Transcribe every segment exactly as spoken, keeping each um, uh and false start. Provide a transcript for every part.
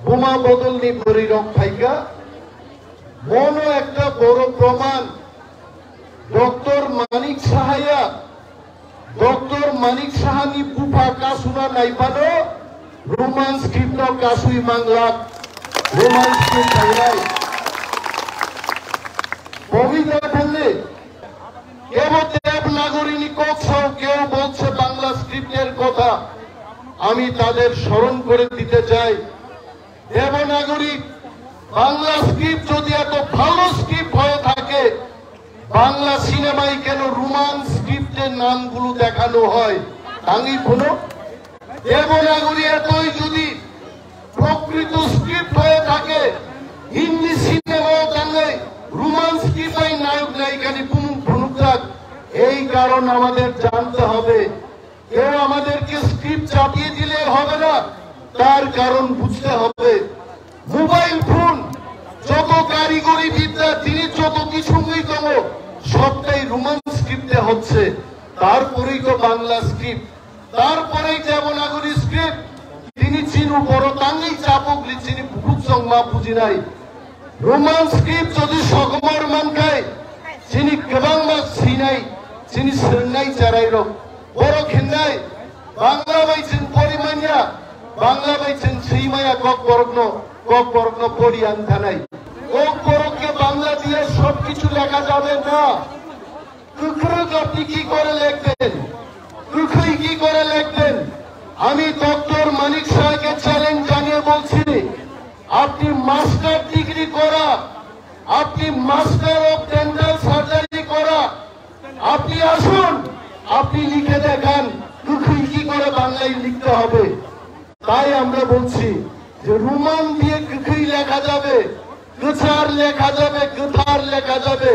Buma bodolni bwrwirok phaikha. Mono ekta boro proman. Doctor Manik Sahaya, Doctor Manik Sahani bupha kasuna naipano Roman script no kasui manglak. Roman script thangnai. Pabita Pande, কেবল দেবনাগরীনি কক্ষ, কেউ বলছে বাংলা স্ক্রিপ্টের কথা। আমি তাদের স্মরণ করে দিতে চাই, দেবনাগরী বাংলা স্ক্রিপ্ট যদি এত ভালো স্ক্রিপ্ট হয়ে থাকে, বাংলা সিনেমায় কেন রোমান স্ক্রিপ্টের নামগুলো দেখানো হয়? Tangwi phunu, দেবনাগরী এতই যদি প্রকৃত স্ক্রিপ্ট হয়ে থাকে, হিন্দি সিনেমাও tangwi রোমান স্ক্রিপ্ট হয় নায়ক নায়িকানি phunuk phunukjak। এই কারণ আমাদের জানতে হবে। কেউ আমাদেরকে স্ক্রিপ্ট চাপিয়ে দিলে হবে না, তার কারণ বুঝতে হবে। মোবাইল ফোন, যত কারিগরি বিদ্যা, তিনি যত কিছু তম, সবটাই রোমান স্ক্রিপ্টে হচ্ছে। তারপরেই তো বাংলা স্ক্রিপ্ট, তারপরেই Devanagari script. Tini chini uporo tangwi chapuk li chini bukhuk chongma bujinai. Roman script jodi sokomor mankhai, chini kwbangma sinai, chini swngnai charairok. Borok hinnai, Bangla bai chwng pori manya, Bangla bai chwng swi maya Kokborokno, Kokborokno pori ang thanai. Kokborok ke Bangla diye sob kichu lekha jabe na. Kwkrwk আপনি কি করে লিখবেন? Kwkhwi কি করে লিখবেন? আমি ডক্টর মানিক সাহাকে চ্যালেঞ্জ জানিয়ে বলছি, আপনি মাস্টার ডিগ্রি করা, আপনি মাস্টার অফ ডেন্টাল সার্জারি করা, আপনি আসুন, আপনি লিখে দেখান, kwkhwi কি করে বাংলায় লিখতে হবে। তাই আমরা বলছি যে রোমান দিয়ে kwkhwi লেখা যাবে, kwchar লেখা যাবে, kwthar লেখা যাবে,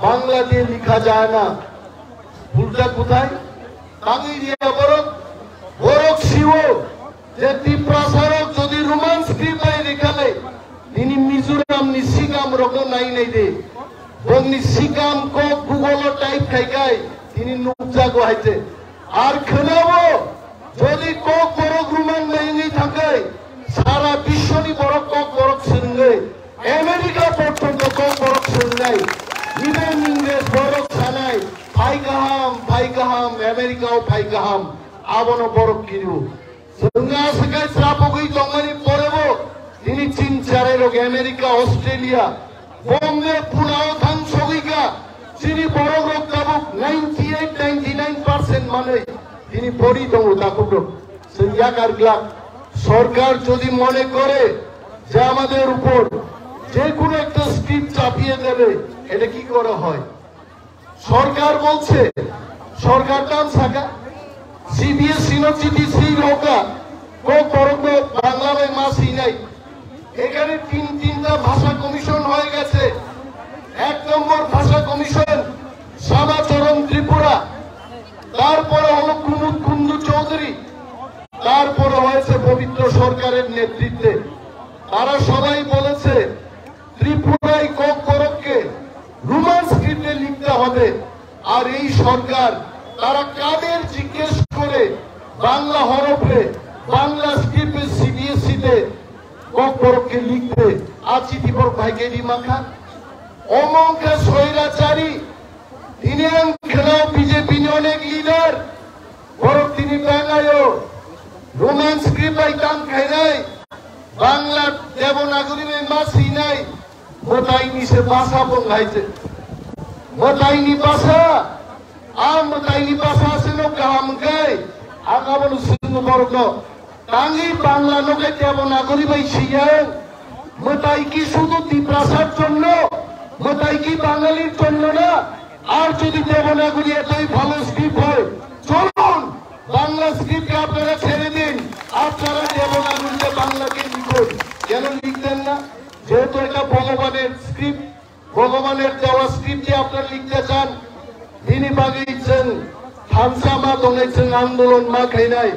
বাংলা দিয়ে লেখা যায় না। ভুলটা কোথায়? Tangwi riya borok, borok siwo je Tiprasarok jodi Roman script bai rikale, nini Mizoram ni sikam rokno nai nai de. Bongni sikam kok Google o type khai khai, tini nukjago haite. Ar khwnabo, jodi Kokborok Roman bai wngwi thangkhai, sara biswoni borok Kokborok swrwngwi, America porjonto Kokborok swrwngnai, even Ingres borok sanai, phai kaham, phai kaham, America o phai kaham, abono borok kiru. Chwng aswk khe chapogwi tongmani porebo, tini chini charairok America, Australia, Bombay, Pune o thang sogwi kha, chini borok rok tabuk ninety eight, ninety nine percent manwi tini pori tongo takhuk rok. Chwng yakar glak, sorkar jodi mone kore je amader upor je kono ekta script chapiye debe, eta ki kora hoy? সরকার বলছে, সরকার তো আমি থাকা CBSE no CTC লোকা কো করব বাংলা ভাই মা সিনাই। এখানে তিন তিনটা ভাষা কমিশন হয়ে গেছে। এক নম্বর ভাষা কমিশন শ্যামাচরণ ত্রিপুরা, তারপরে হলো কুমুদ কুন্ডু চৌধুরী, তারপরে হয়েছে পবিত্র সরকারের নেতৃত্বে। তারা সবাই বলেছে ত্রিপুরায় ককবরককে রোমান স্ক্রিপ্টে লিখতে হবে। আর এই সরকার, তারা কাদের জিজ্ঞেস করে বাংলা হরফে, বাংলা স্ক্রিপ্টে সিবিএসইতে ককবরককে লিখবে? Achi Dibor Bhaigeri Makha, Omongkha Soirachari, tini ang khwnao BJP ni onek leader, borok tini bangayo, Roman script bai tam khainai, Bangla Devanagari bai ma sinai, mwtaini se basa bong hai se. Mwtaini basa, a mwtaini basa se no kaham kai, ang abono swngno borokno. Tangwi Bangla no khe Devanagari bai siyang. Mwtai ki sudhu Tiprasar jonno, mwtai ki Bangalir jonno na? আর যদি দেবনাগরী এতই ভালো স্ক্রিপ্ট হয়, চলুন, বাংলা স্ক্রিপ্টকে আপনারা ছেড়ে দিন, আপনারা দেবনাগরীতে বাংলাকে লিখুন। কেন লিখবেন না? যেহেতু এটা ভগবানের স্ক্রিপ্ট, ভগবানের দেওয়া স্ক্রিপ্টে আপনারা লিখতে চান, bini bagwi chwng thansa ma tongnai, chwng আন্দোলন ma khainai.